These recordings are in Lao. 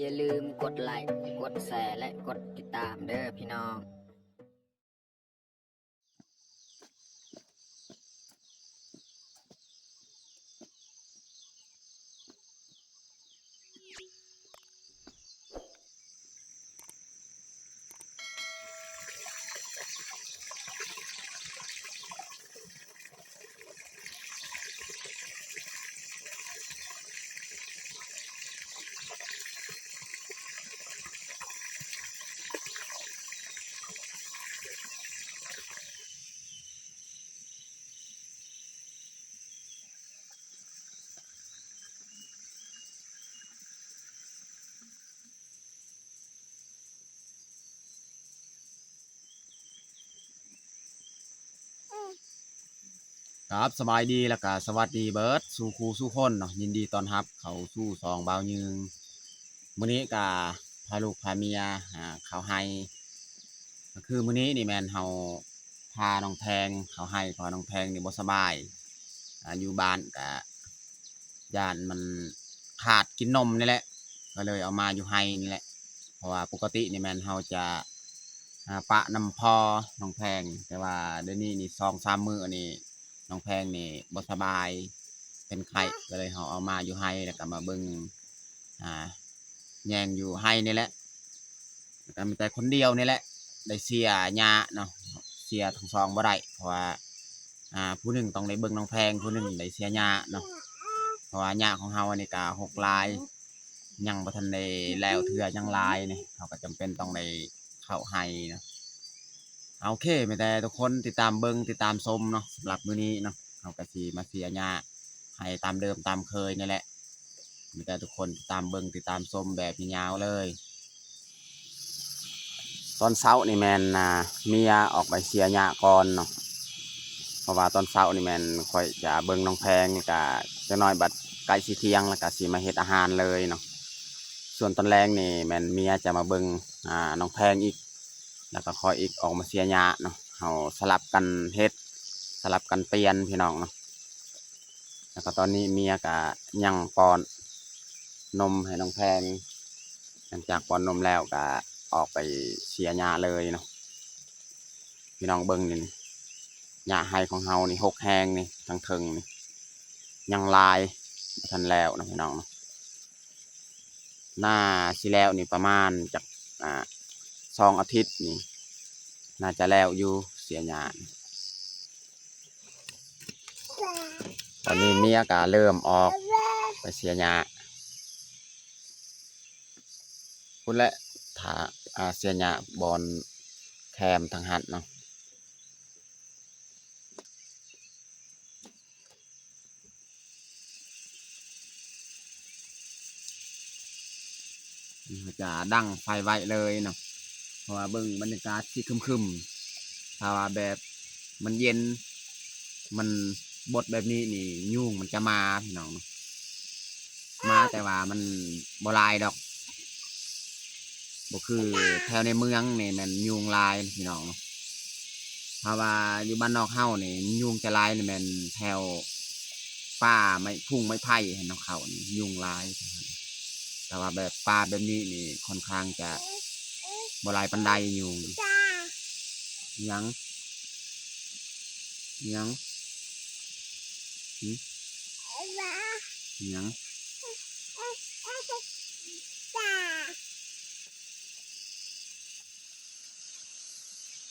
ຢ່າລືມກົດໄລ້ ກົດແຊ ແລະ ກົດຕິດຕາມເດີພີ່ນ້ອງ. ຄັບ ສະບາຍດີ ແລ້ວກະສະຫວັດດີເບີດສູ່ຄູ່ສູ່ຄົນເນາະ, ຍິນດີຕ້ອນຮັບເຂົ້າສູ່ຊ່ອງບ່າວຍືງ. ມື້ນີ້ກະພາລູກພາເມຍ ຫາເຂົ້າໄຮ່ ກະຄືມື້ນີ້ນີ້ແມ່ນເຮົາພານ້ອງແພງເຂົ້າໄຮ່ ເພາະວ່ານ້ອງແພງນີ້ບໍ່ສະບາຍ ອາ ຢູ່ບ້ານກະ ຢ້ານມັນຂາດກິນນົມນີ້ແຫຼະ ກໍເລີຍເອົາມາຢູ່ໄຮ່ນີ້ແຫຼະ. ເພາະວ່າປົກກະຕິນີ້ແມ່ນເຮົາຈະ ອາ ປະນຳພໍ່ນ້ອງແພງ, ແຕ່ວ່າດຽວນີ້ນີ້ສອງສາມມື້ນີ້ ນ້ອງແພງນີ້ບໍ່ສະບາຍ ເປັນໄຂ້ ກໍເລີຍເຮົາເອົາມາຢູ່ໄຮ່ ແລ້ວກໍມາເບິ່ງ ອາ ແຍງຢູ່ໄຮ່ນີ້ແຫຼະ. ກໍມີແຕ່ຄົນດຽວນີ້ແຫຼະໄດ້ເສຍຫຍ້າເນາະ, ເສຍທັງສອງບໍ່ໄດ້ ເພາະວ່າ ອາ ຜູ້ໜຶ່ງຕ້ອງໄດ້ເບິ່ງນ້ອງແພງ ຜູ້ໜຶ່ງໄດ້ເສຍຫຍ້າເນາະ. ເພາະວ່າຫຍ້າຂອງເຮົາອັນນີ້ກໍຮົກຫຼາຍ ຍັງບໍ່ທັນໄດ້ແລ້ວເທື່ອ ຍັງຫຼາຍນີ້ ເຮົາກໍຈຳເປັນຕ້ອງໄດ້ເຂົ້າໄຮ່ເນາະ. ໂອເຄ ມີແຕ່ທຸກຄົນຕິດຕາມເບິ່ງ ຕິດຕາມຊົມເນາະ. ສຳລັບມື້ນີ້ເນາະ ເຮົາກໍຊິມາເສຍຫຍ້າໄຮ່ຕາມເດີມຕາມເຄີຍນີ້ແຫຼະ. ມີແຕ່ທຸກຄົນຕິດຕາມເບິ່ງ ຕິດຕາມຊົມແບບຍາວໆເລີຍ. ຕອນເຊົ້ານີ້ແມ່ນ ອາ ເມຍອອກໄປເສຍຫຍ້າກ່ອນເນາະ, ເພາະວ່າຕອນເຊົ້ານີ້ແມ່ນຂ້ອຍຈະເບິ່ງນ້ອງແພງ ແລ້ວກະຈັກໜ້ອຍບັດໃກ້ຊິທ່ຽງ ແລ້ວກະຊິມາເຮັດອາຫານເລີຍເນາະ. ສ່ວນຕອນແລງນີ້ແມ່ນເມຍຈະມາເບິ່ງ ອາ ນ້ອງແພງອີກ ແລ້ວກໍຂ້ອຍອີກອອກມາເສຍຫຍ້າເນາະ. ເຮົາສະຫຼັບກັນເຮັດ ສະຫຼັບກັນປ່ຽນພີ່ນ້ອງເນາະ. ແລ້ວກໍຕອນນີ້ເມຍກໍຍັງປ້ອນນົມໃຫ້ນ້ອງແພງ, ຫຼັງຈາກປ້ອນນົມແລ້ວກໍອອກໄປເສຍຫຍ້າເລີຍເນາະ. ພີ່ນ້ອງເບິ່ງນີ້ ຫຍ້າໄຮ່ຂອງເຮົານີ້ ຮົກແຮງນີ້ ທາງເທິງນີ້ ຍັງຫຼາຍ ບໍ່ທັນແລ້ວເນາະ ພີ່ນ້ອງເນາະ. ໜ້າຊິແລ້ວນີ້ປະມານຈັກ ອາ ສອງອາທິດນີ້ ໜ້າຈະແລ້ວຢູ່ ເສຍຫຍ້າ. ຕອນນີ້ເມຍກະເລີ່ມອອກໄປເສຍຫຍ້າພຸ້ນແຫຼະ ຖ້າ ອາ ເສຍຫຍ້າບ່ອນແຄມທາງຫັ້ນເນາະ. ເຮົາຈະດັງໄຟໄວ້ເລີຍເນາະ ເພາະວ່າເບິ່ງບັນຍາກາດຊິຄຶມໆ. ຖ້າວ່າແບບມັນເຢັນ ມັນບົດແບບນີ້ນີ້ ຍຸງມັນຈະມາ ພີ່ນ້ອງເນາະ. ມາແຕ່ວ່າມັນບໍ່ຫຼາຍດອກ ບໍ່ຄືແຖວໃນເມືອງນີ້ແມ່ນຍຸງຫຼາຍພີ່ນ້ອງເນາະ. ຖ້າວ່າຢູ່ບ້ານນອກເຮົານີ້ຍຸງຈະຫຼາຍນີ້ແມ່ນແຖວປ່າໄມ້ ພຸງໄມ້ໄຜ່ຫັ້ນເນາະ ເຂົານີ້ຍຸງຫຼາຍ. ແຕ່ວ່າແບບປ່າແບບນີ້ນີ້ຄ່ອນຂ້າງຈະບໍ່ຫຼາຍປານໃດຍຸງ. ຫຍັງ? ຫຍັງ? ຫຶ? ຫຍັງ?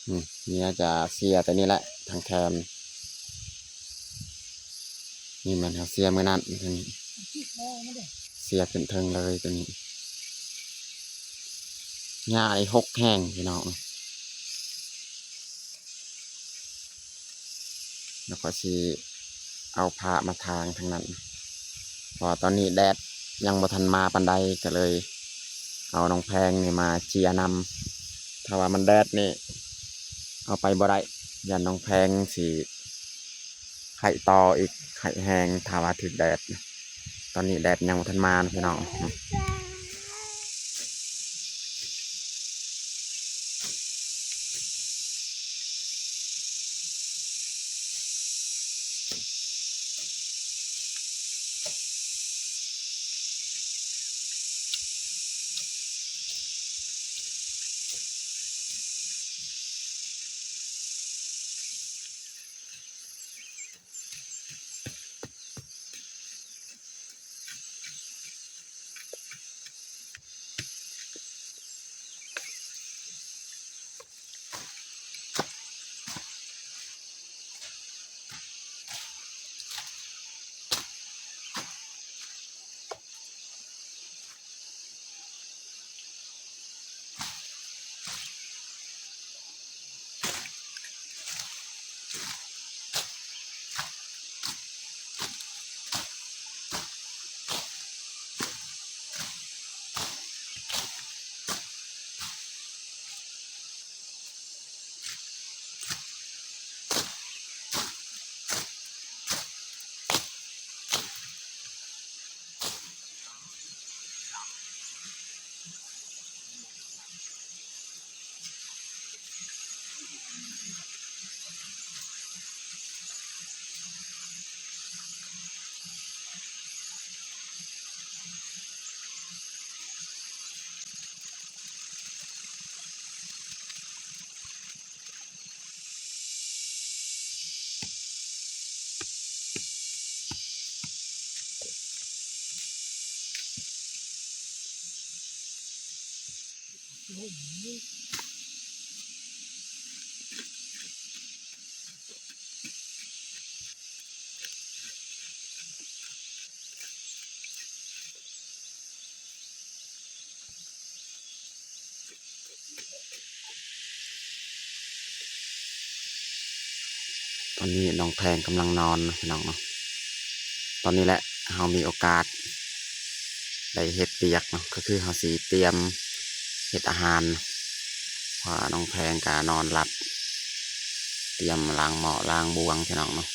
ອືມ ເມຍຈະເສຍແຕ່ນີ້ແຫຼະ ທາງແຄມ. ນີ້ແມ່ນເຮົາເສຍມື້ນັ້ນ ເສຍຂຶ້ນເທິງເລີຍໂຕນີ້. ຫຍ້ານີ້ຮົກແຮງພີ່ນ້ອງ. ແລ້ວຂ້ອຍຊິເອົາຜ້າມາທາງທາງນັ້ນ ເພາະວ່າຕອນນີ້ແດດຍັງບໍ່ທັນມາປານໃດ ກໍເລີຍເອົານ້ອງແພງນີ້ມາເຈຍນຳ. ຖ້າວ່າມັນແດດນີ້ເອົາໄປບໍ່ໄດ້ ຢ້ານນ້ອງແພງຊິ ໄຂ່ຕໍ່ອີກ ໄຂ່ແຮງ ຖ້າວ່າຖືກແດດ. ຕອນນີ້ແດດຍັງບໍ່ທັນມາເນາະພີ່ນ້ອງ. ຕອນນີ້ນ້ອງແພງກຳລັງນອນເນາະ ພີ່ນ້ອງເນາະ. ຕອນນີ້ແຫຼະ ເຮົາມີໂອກາດໄດ້ເຮັດວຽກເນາະ ກໍຄືເຮົາຊິຕຽມເຮັດອາຫານ ເພາະວ່ານ້ອງແພງກະນອນຫຼັບ ຕຽມລ້າງໝໍ້ລ້າງບວງ ພີ່ນ້ອງເນາະ.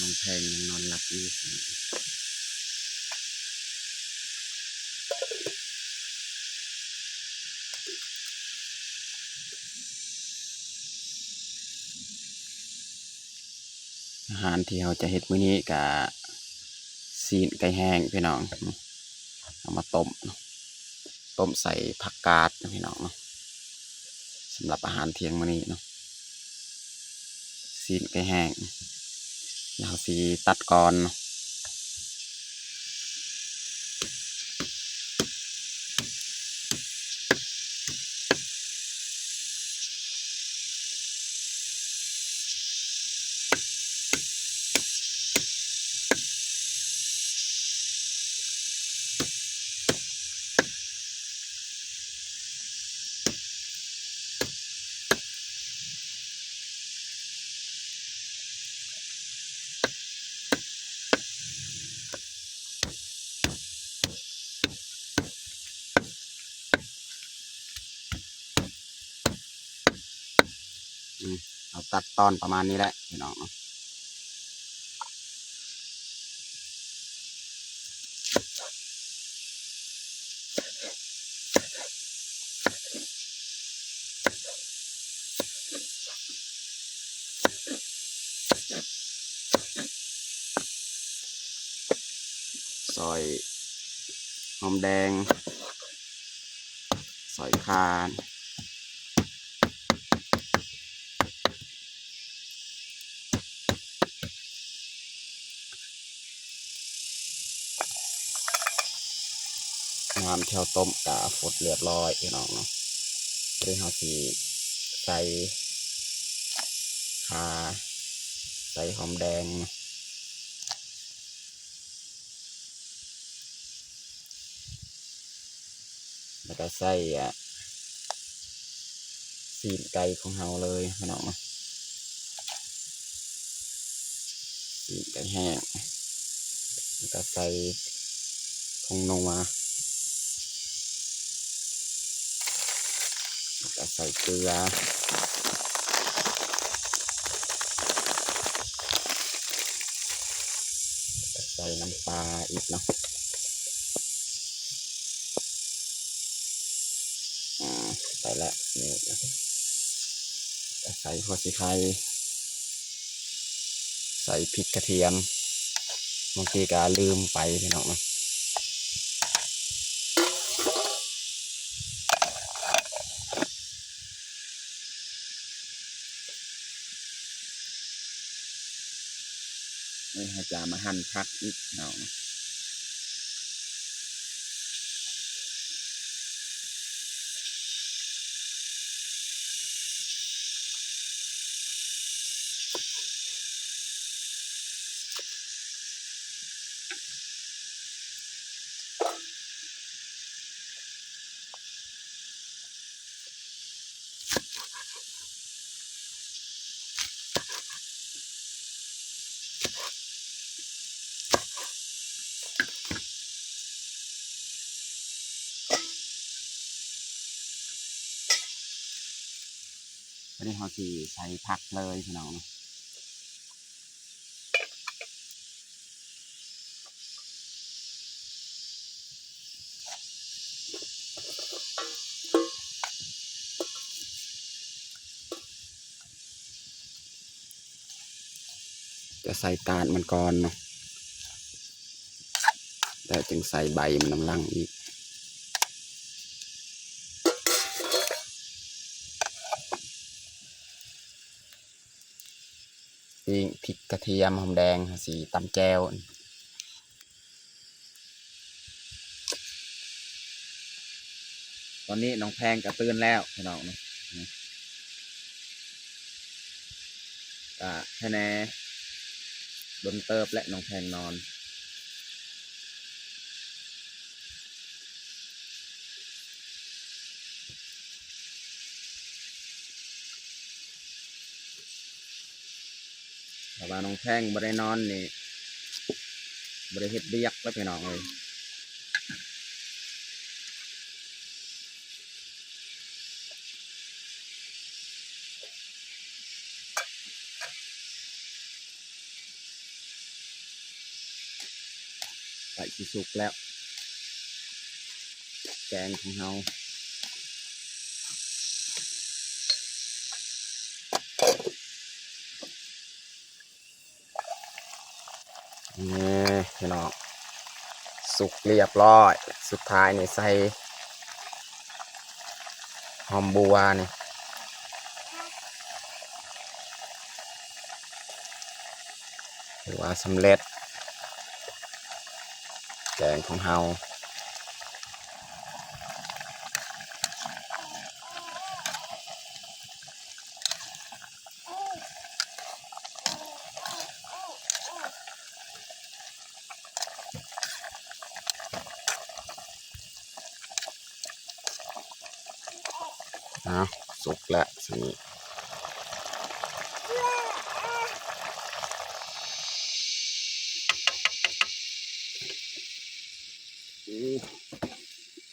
ນ້ອງແພງຍັງນອນຫຼັບຢູ່. ອາຫານທີ່ເຮົາຈະເຮັດມື້ນີ້ກະຊີ້ນໄກ່ແຫ້ງ ພີ່ນ້ອງ. ເອົາມາຕົ້ມ ຕົ້ມໃສ່ຜັກກາດເນາະ ພີ່ນ້ອງເນາະ. ສຳລັບອາຫານທ່ຽງມື້ນີ້ເນາະ ຊີ້ນໄກ່ແຫ້ງ ແລ້ວເຮົາຊິຕັດກ່ອນເນາະ. ອືມ ເຮົາຕັດຕອນປະມານນີ້ແຫຼະ ພີ່ນ້ອງເນາະ. ຊອຍຫອມແດງ ຊອຍຂ່າ ນ້ຳທີ່ເຮົາຕົ້ມກະຟົດລຽບຮ້ອຍພີ່ນ້ອງເນາະ. ບາດນີ້ເຮົາຊິໃສ່ຂ່າ ໃສ່ຫອມແດງ ແລ້ວກະໃສ່ ອາ ຊີ້ນໄກ່ຂອງເຮົາເລີຍພີ່ນ້ອງເນາະ. ຊີ້ນໄກ່ແຫ້ງ ແລ້ວກະໃສ່ຜົງນົວ ແລ້ວກະໃສ່ເກືອ ໃສ່ນ້ຳປາອີກເນາະ. ອາ ໄປແລ້ວ ນີ້ ໃສ່ຫົວສີໄຄ ໃສ່ພິກກະທຽມ ບາງທີກະລືມໄປພີ່ນ້ອງເນາະ. ນີ້ເຮົາຈະມາຫັ່ນຜັກອີກເນາະ. ບາດນີ້ເຮົາຊິໃສ່ຜັກເລີຍພີ່ນ້ອງ. ຈະໃສ່ການມັນກ່ອນເນາະ ແລ້ວຈຶ່ງໃສ່ໃບມັນນຳຫຼັງອີກ. ປີ້ງພິກກະທຽມ ຫອມແດງ ເຮົາຊິຕຳແຈ່ວ. ຕອນນີ້ນ້ອງແພງກະຕື່ນແລ້ວພີ່ນ້ອງເນາະ ກະແຄ່ແນ່ ດົນເຕີບແລ້ວນ້ອງແພງນອນ. ຖ້າວ່ານ້ອງແພງບໍ່ໄດ້ນອນນີ້ ບໍ່ໄດ້ເຮັດວຽກແລ້ວພີ່ນ້ອງເອີຍ. ໃກ້ຊິສຸກແລ້ວ ແກງຂອງເຮົາ. ນີ້ພີ່ນ້ອງ ສຸກລຽບຮ້ອຍ. ສຸດທ້າຍນີ້ໃສ່ຫອມບົວນີ້ ຖືວ່າສຳເລັດແກງຂອງເຮົາ. ອ້າວ ສຸກແລ້ວ ຊິ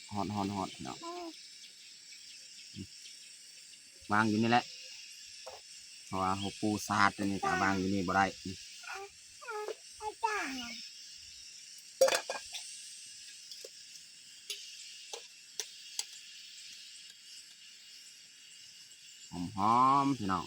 ໂອ້ ຮ້ອນໆໆ ພີ່ນ້ອງ. ວາງຢູ່ນີ້ແຫຼະ ເພາະວ່າຫົວປູສາດຕົວນີ້ກະວາງຢູ່ນີ້ບໍ່ໄດ້. ຫອມໆ ພີ່ນ້ອງ.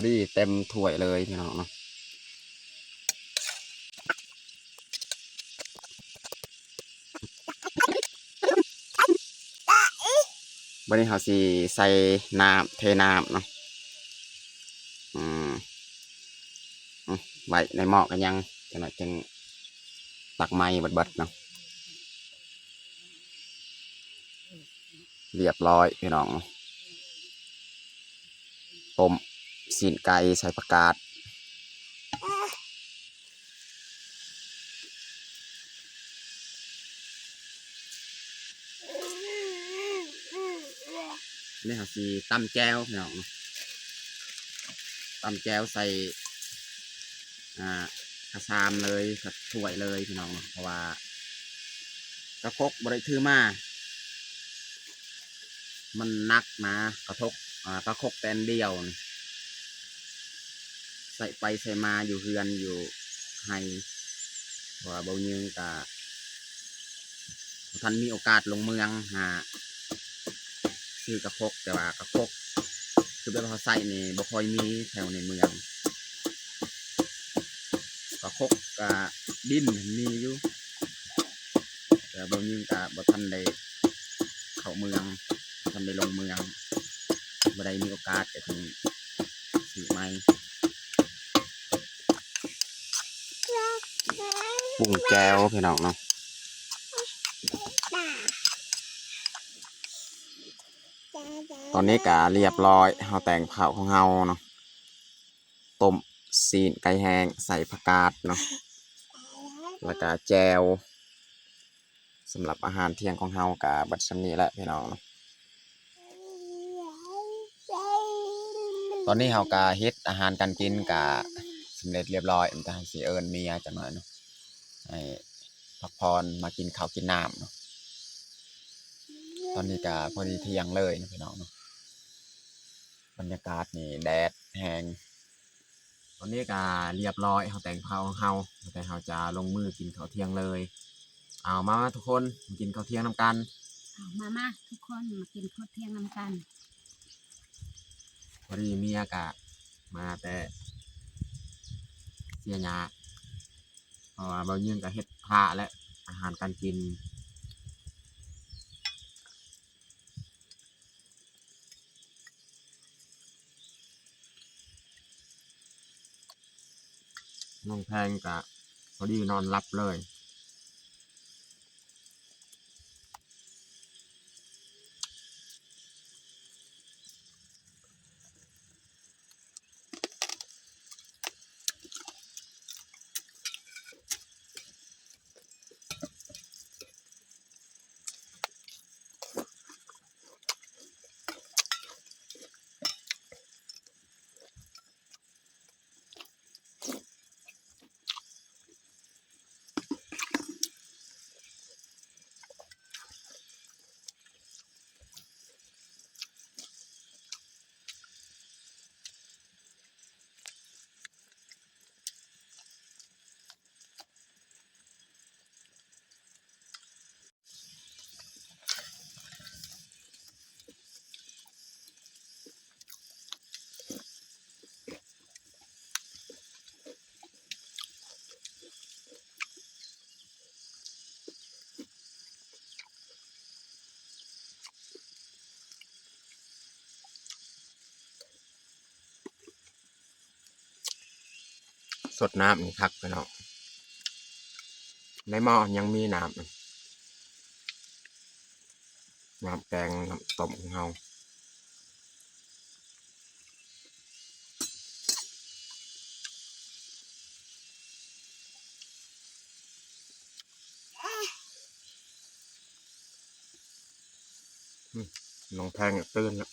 ພໍດີເຕັມຖ້ວຍເລີຍພີ່ນ້ອງເນາະ. ບັດນີ້ເຮົາຊິໃສ່ນ້ຳ ເທນ້ຳເນາະ. ອືມ ອືມ ໄວ້ໃນໝໍ້ກັນຍັງ ຈັກໜ້ອຍຈຶ່ງຕັກໃໝ່ເບິດໆເນາະ. ລຽບຮ້ອຍພີ່ນ້ອງ ຕົ້ມຊີ້ນໄກ່ໃສ່ຜັກກາດ. ນີ້ເຮົາຊິຕຳແຈ່ວພີ່ນ້ອງ ຕຳແຈ່ວໃສ່ ອ່າ ກະຊາມເລີຍ ໃສ່ຖ້ວຍເລີຍພີ່ນ້ອງ ເພາະວ່າກະຄົກບໍ່ໄດ້ຖືມາ ມັນໜັກນະ ກະທົກ ອ່າ ກະຄົກແຕ່ອັນດຽວນີ້ ໃສ່ໄປໃສ່ມາຢູ່ເຮືອນຢູ່ໄຮ່ ເພາະວ່າບ່າວຍືງກະບໍ່ທັນມີໂອກາດລົງເມືອງຫາຊື້ກະຄົກ ແຕ່ວ່າກະຄົກຄືແບບເຮົາໃຊ້ນີ້ບໍ່ຄ່ອຍມີແຖວໃນເມືອງ. ກະຄົກກະດິນມີຢູ່ ແຕ່ບ່າວຍືງກະບໍ່ທັນໄດ້ເຂົ້າເມືອງ ບໍ່ທັນໄດ້ລົງເມືອງ ບໍ່ໄດ້ມີໂອກາດ ກະຈຶ່ງຊື້ໃໝ່. ປຸງແຈ່ວພີ່ນ້ອງເນາະ. ຕອນນີ້ກະລຽບຮ້ອຍ ເຮົາແຕ່ງເຂົ້າຂອງເຮົາເນາະ ຕົ້ມຊີ້ນໄກ່ແຫ້ງໃສ່ຜັກກາດເນາະ ແລ້ວກະແຈ່ວ. ສຳລັບອາຫານທ່ຽງຂອງເຮົາກະເບິດສ່ຳນີ້ແຫຼະພີ່ນ້ອງ. ຕອນນີ້ເຮົາກະເຮັດອາຫານການກິນກະສຳເລັດລຽບຮ້ອຍ ມີແຕ່ເຮົາຊິເອີ້ນເມຍຈັກໜ້ອຍເນາະ ໃຫ້ພັກຜ່ອນມາກິນເຂົ້າກິນນ້ຳເນາະ. ຕອນນີ້ກະພໍດີທ່ຽງເລີຍເນາະພີ່ນ້ອງເນາະ. ບັນຍາກາດນີ້ແດດແຮງ. ຕອນນີ້ກະລຽບຮ້ອຍ ເຮົາແຕ່ງເຂົ້າຂອງເຮົາ ແຕ່ເຮົາຈະລົງມືກິນເຂົ້າທ່ຽງເລີຍ. ເອົາ ມາ ມາທຸກຄົນ ມາກິນເຂົ້າທ່ຽງນຳກັນ. ເອົາ ມາ ມາທຸກຄົນ ມາກິນເຂົ້າທ່ຽງນຳກັນ. ພໍດີເມຍກະມາແຕ່ເຊຍຍາ ເພາະວ່າບ່າວຍືງກະເຮັດພາແຫຼະ ອາຫານການກິນ. ນ້ອງແພງກະພໍດີນອນຫຼັບເລີຍ. ສົດນ້ຳນີ້ຄັກພີ່ນ້ອງ ໃນໝໍ້ຍັງມີນ້ຳ ນ້ຳແກງນ້ຳຕົ້ມຂອງເຮົາ. ອືມ ນ້ອງແພງຕື່ນແລ້ວ.